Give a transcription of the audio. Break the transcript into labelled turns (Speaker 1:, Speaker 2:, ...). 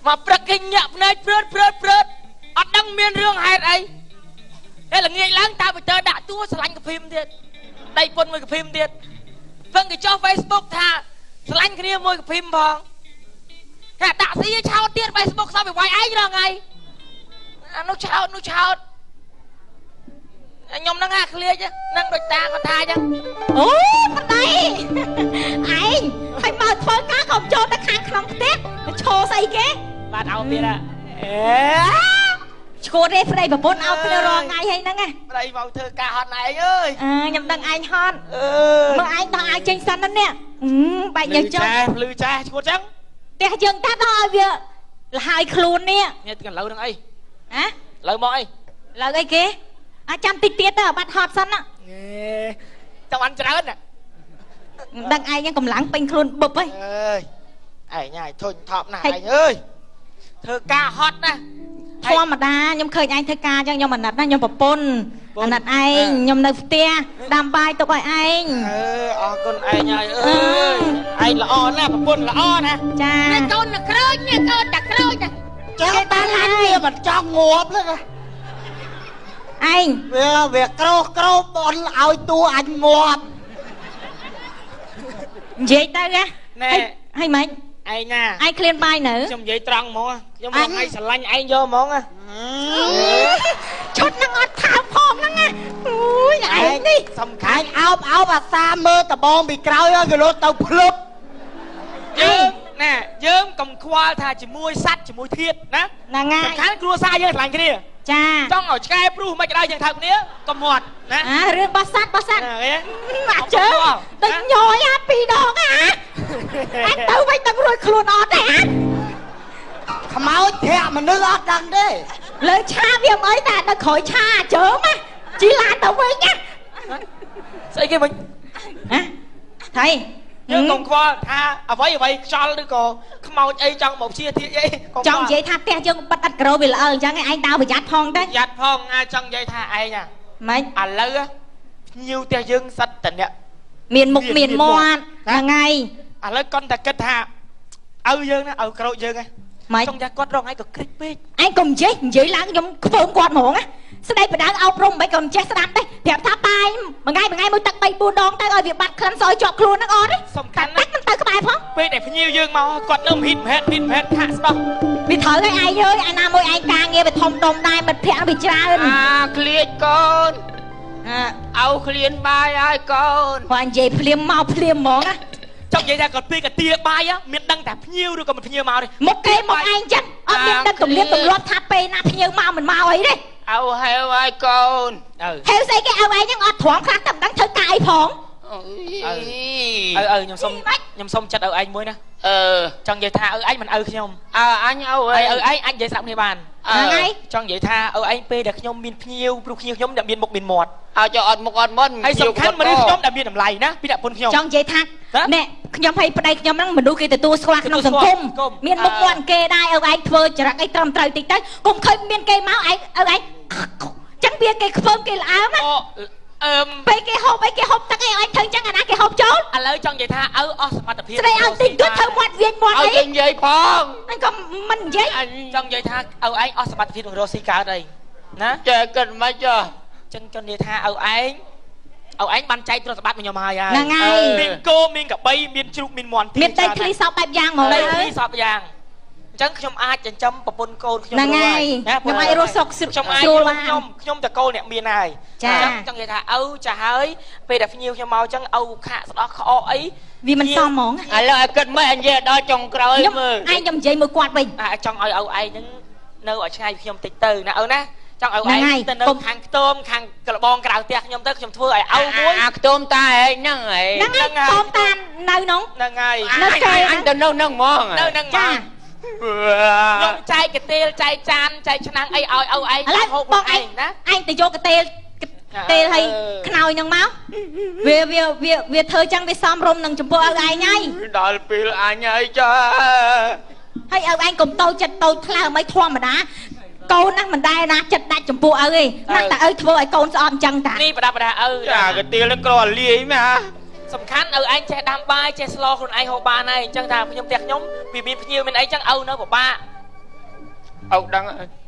Speaker 1: មកព្រឹកគេញាក់ភ្នែកព្រើតព្រើតព្រើតអត់ដឹងមានរឿងហេតុអីតែល្ងាចឡើងតើបទដាក់តួស្រឡាញ់កាភីមទៀតដៃពុនមួយកភីមទៀតពឹងគេចុះ Facebook ថាស្រឡាញ់គ្នាមួយកភីមផងគេដាក់ស៊ីឆោតទៀត Facebook សោះវាវាយឯងរងថ្ងៃអានោះឆោតនោះឆោតខ្ញុំនឹងហាក់ឃ្លាចនឹងដូចតាគាត់ថាអញ្ចឹង
Speaker 2: អូប្តីឯងហើយមកធ្វើការក៏ចូលទៅខាងក្នុងផ្ទះឈោស្អីគេ
Speaker 1: បាទអោទៀតអេ
Speaker 2: ឈួតទេប្តីប្រពន្ធឲ្យគ្នារាល់ថ្ងៃហើយហ្នឹងណា
Speaker 1: ប្តីមកធ្វើការហត់ណែឯងអើយ
Speaker 2: អើខ្ញុំដឹងឯងហត់
Speaker 1: អឺ
Speaker 2: មើលឯងដោះអាវចេញសិនណានេះបែកញើសចុះ
Speaker 1: ចេះភ្លឺចេះឈួតចឹង
Speaker 2: ផ្ទះយើងតាដល់ឲ្យវាលហើយខ្លួននេះ
Speaker 1: នេះឥឡូវនឹងអី
Speaker 2: ហ៎
Speaker 1: ឥឡូវមកអី
Speaker 2: ឡើយអីគេអាចាំតិចទៀតទៅបាត់ហត់សិនណា
Speaker 1: ចាំបានច្រើនណា
Speaker 2: ដឹងឯងហ្នឹងកម្លាំងពេញខ្លួនបុបហី
Speaker 1: អើយឯងហើយធុញថប់ណាស់ឯងអើយធ្វើការហត់ណាស់
Speaker 2: ធម្មតាខ្ញុំឃើញឯងធ្វើការអញ្ចឹងខ្ញុំអាណិតណាខ្ញុំប្រពន្ធអាណិតឯងខ្ញុំនៅផ្ទះដាំបាយទុកឲ្យឯង
Speaker 1: អឺអរគុណឯងហើយអើយឯងល្អណាស់ប្រពន្ធល្អណាស់
Speaker 2: ចា
Speaker 1: នេះកូននឹងក្រូចនេះកូនតែក្រូចណា
Speaker 3: ចេះតែឡាញ់វាមិនចង់ងាប់ទេណា
Speaker 2: ឯង
Speaker 3: វាក្រោសក្រោសបនឲ្យតួអញងាប់
Speaker 2: និយាយទៅណាហើយម៉េច
Speaker 1: ឯងណា
Speaker 2: ឯងឃ្លានបាយនៅ
Speaker 1: ខ្ញុំនិយាយត្រង់ហ្មងខ្ញុំរងឯងស្រឡាញ់ឯងយកហ្មង
Speaker 2: ឈុតហ្នឹងអត់ថើបផងហ្នឹងណាអូយឯងនេះ
Speaker 1: សំខាន់
Speaker 3: ឯងអោបអោបអាសាមើលដបងពីក្រោយគេលោតទៅភ្លុប
Speaker 1: យើងណាយើងកុំខ្វល់ថាជាមួយសัตว์ជាមួយធាតុណា
Speaker 2: ហ្នឹងហើយ
Speaker 1: សំខាន់គ្រួសារយើងស្រឡាញ់គ្នា
Speaker 2: ចា
Speaker 1: ចង់ឲ្យឆ្កែព្រុសមិនក៏ដោយយើងថើបគ្នាកុំមាត់ណា
Speaker 2: អារឿងបោះសัตว์បោះសัตว์
Speaker 1: ណាគេ
Speaker 2: អាជើដូចញយអាពីរដងអាអញទៅវិញដឹងរួចខ្លួនអត់ទេអា
Speaker 3: ខ្មោចធាក់មនុស្សអត់ដឹងទេ
Speaker 2: លើឆាវាមិនអីតែនៅក្រោយឆាអាជើមណាជីឡានទៅវិញណា
Speaker 1: ស្អីគេវិញ
Speaker 2: ហ៎ថៃ
Speaker 1: យើងកុំខ្វល់ថាអ្វីអ្វីខ្យល់ឬក៏ខ្មោចអីចង់មកជាធាតុអី
Speaker 2: ចង់និយាយថាផ្ទះយើងបិទអត់ក្រូវាល្អអញ្ចឹងឯងដើរប្រយ័ត្នផងទៅ
Speaker 1: យ៉ាត់ផងអាចចង់និយាយថាឯង
Speaker 2: ម៉េច
Speaker 1: ឥឡូវភ្ញៀវផ្ទះយើងសិតតអ្នក
Speaker 2: មានមុខមានមាត់ហ្នឹងហើយ
Speaker 1: ឥឡូវគាត់តែគិតថាឪយើងណាឪក្រូចយើងណា
Speaker 2: ម៉េច
Speaker 1: ចង់ថាគាត់រងឯងក៏គ្រិចពេក
Speaker 2: ឯងកុំនិយាយនិយាយឡើងខ្ញុំខ្ពើមគាត់ហ្មងណាស្ដីបដៅអោបរំមិនក៏មិនចេះស្ដាប់ទេប្រាប់ថាបាយមួយថ្ងៃមួយថ្ងៃមួយទឹក3 4ដងទៅឲ្យវាបាត់ក្លិនសយជាប់ខ្លួនហ្នឹងអត់ទេ
Speaker 1: សំខាន់
Speaker 2: ទឹកមិនទៅក្បែរផង
Speaker 1: ពេលដែលភ្ញៀវយើងមកគាត់នៅមហិតមហេតមហិតមហេតខាក់ស្ដោះ
Speaker 2: វាត្រូវឲ្យឯងអើយអាណាមួយឯងការងារវាធំដុំដែរមិត្តភក្តិវាច្រើន
Speaker 4: អាឃ្លាចកូន
Speaker 2: អើ
Speaker 4: អោឃ្លានបាយហើយកូន
Speaker 2: គាត់និយាយភ្លាមមកភ្លាមហ្មងណា
Speaker 1: ចង់និយាយថាគាត់ពេលកាទាបាយមានដឹងតែភ្ញៀវឬក៏មិនភ្ញៀវមកទេ
Speaker 2: មុខគេមកឯងចឹងអត់មានដឹងទំនៀមទម្លាប់ថាពេលណាភ្ញៀវមកមិនមកអីទេ
Speaker 4: អោហេវហើយកូន
Speaker 1: អើ
Speaker 2: ហេវស្អីគេឲ្យឯងហ្នឹងអត់ត្រង់ខ្លះតែមិនដឹងធ្វើការអីផង
Speaker 1: អើអើខ្ញុំសុំខ្ញុំសុំចិត្តឪឯងមួយណា
Speaker 4: អឺ
Speaker 1: ចង់និយាយថាឪឯងមិនឪខ្ញុំ
Speaker 4: អើអញឪ
Speaker 1: ហើយឪឯងអាចនិយាយស្ដាប់គ្នាបាន
Speaker 2: ហ្នឹងហើយ
Speaker 1: ចង់និយាយថាឪឯងពេលដែលខ្ញុំមានភ្ញៀវព្រោះភ្ញៀវខ្ញុំដែលមានមុខមានមាត់
Speaker 4: អើចុះអត់មុខអត់មាត់
Speaker 1: ហើយសំខាន់មនុស្សខ្ញុំដែលមានតម្លៃណាពីអ្នកពុនខ្ញុំ
Speaker 2: ចង់និយាយថាអ្នកខ្ញុំឲ្យប្តីខ្ញុំហ្នឹងមនុស្សគេទទួលស្គាល់ក្នុងសង្គមមានមុខមាត់គេដែរឪឯងធ្វើចរិតអីត្រឹមត្រូវតិចទៅកុំឃើញមានគេមកឯងឪឯងចឹងវាគេខ្ពើមគេល្អើមណា
Speaker 1: អូអឺម
Speaker 2: ពេលគេហូបអីគេហូបទឹកអីឲ្យធ្វើចឹងអាណាគេហូបចូល
Speaker 1: ឥឡូវចង់និយាយថាឪអស់សមត្ថភាព
Speaker 2: ស្រីឲ្យតិចតួចធ្វើមាត់វាញមាត់
Speaker 4: ឲ្យ
Speaker 2: អី
Speaker 4: គេនិយាយផង
Speaker 2: អញក៏មិននិយាយ
Speaker 4: អញ
Speaker 1: ចង់និយាយថាឪឯងអស់សមត្ថភាពនឹងរកស៊ីកើតអីណា
Speaker 4: ចេះគិតមិនចុះ
Speaker 1: ចឹងចង់និយាយថាឪឯងឪឯងបានចែកទ្រព្យសម្បត្តិមកខ្ញុំហើយហើយ
Speaker 2: ហ្នឹងហើយ
Speaker 1: មានគោមានកបីមានជ្រូកមានមាន់
Speaker 2: មានដីធ្លីសពបែបយ៉ាងហ្មង
Speaker 1: ដីធ្លីសពយ៉ាងអញ្ចឹងខ្ញុំអាចចិញ្ចឹមប្រពន្ធកូនខ្ញុំ
Speaker 2: ហ្នឹងហើយខ្ញុំអាចរស់សុខស្
Speaker 1: ខ្ញុំអាច
Speaker 2: រួលបាន
Speaker 1: ខ្ញុំខ្ញុំតកូនអ្នកមានហើយ
Speaker 2: ចា
Speaker 1: ចង់និយាយថាឪចាហើយពេលដែលភ្ញៀវខ្ញុំមកអញ្ចឹងឪខាក់ស្ដោះក្អកអី
Speaker 2: វាមិនសមហ្មង
Speaker 4: ឥឡូវឲ្យគិតមិនអញនិយាយដល់ចុងក្រោយ
Speaker 2: ខ្ញុំ
Speaker 4: មើល
Speaker 2: ឯងខ្ញុំនិយាយមួយគាត់វិញ
Speaker 1: អាចង់ឲ្យឪឯងហ្នឹងនៅឲ្យឆ្ងាយពីខ្ញុំតិចទៅណាឪណាចង់ឲ្យឯងទៅនៅខាងខ្ទមខាងក្លបងក្រៅផ្ទះខ្ញុំទៅខ្ញុំធ្វើឲ្យឪមួយ
Speaker 4: អាខ្ទមតាឯងហ្នឹងឯង
Speaker 2: ហ្នឹងហើយតមតាមនៅនោះ
Speaker 1: ហ្នឹងហើយ
Speaker 2: នៅគេ
Speaker 4: អញទៅនៅហ្នឹងហ្មង
Speaker 1: នៅហ្នឹង
Speaker 2: ចា
Speaker 1: មកខ្ញុំចែកកាទៀលចែកចានចែកឆ្នាំងអីឲ្យឪឯង
Speaker 2: ឥឡូវ
Speaker 1: ហូប
Speaker 2: បងឯង
Speaker 1: ណា
Speaker 2: ឯងទៅយកកាតេលតេលឲ្យខ្នើយហ្នឹងមកវាវាវាវាធ្វើចឹងវាសមរម្យនឹងចំពោះឪឯងហើយ
Speaker 4: ដល់ពេលអញហើយចា
Speaker 2: ហើយឪឯងកុំតូចចិត្តតូចថ្លើមអីធម្មតាកូនណាមិនដែលណាចិត្តដាច់ចំពោះឪទេណាស់តែឪធ្វើឲ្យកូនស្អប់អញ្ចឹងតា
Speaker 1: នេះប្រដាប់ប្រដាឪ
Speaker 4: ចាកាទៀលហ្នឹងក្រលាយមែនហ่า
Speaker 1: សំខាន់ឪឯងចេះដាំបាយចេះស្លខ្លួនឯងហូបបានហើយអញ្ចឹងថាខ្ញុំផ្ទះខ្ញុំវាមានភ្ញៀវមានអីចឹងឪនៅពិបាក
Speaker 4: ឪដឹងហើយ។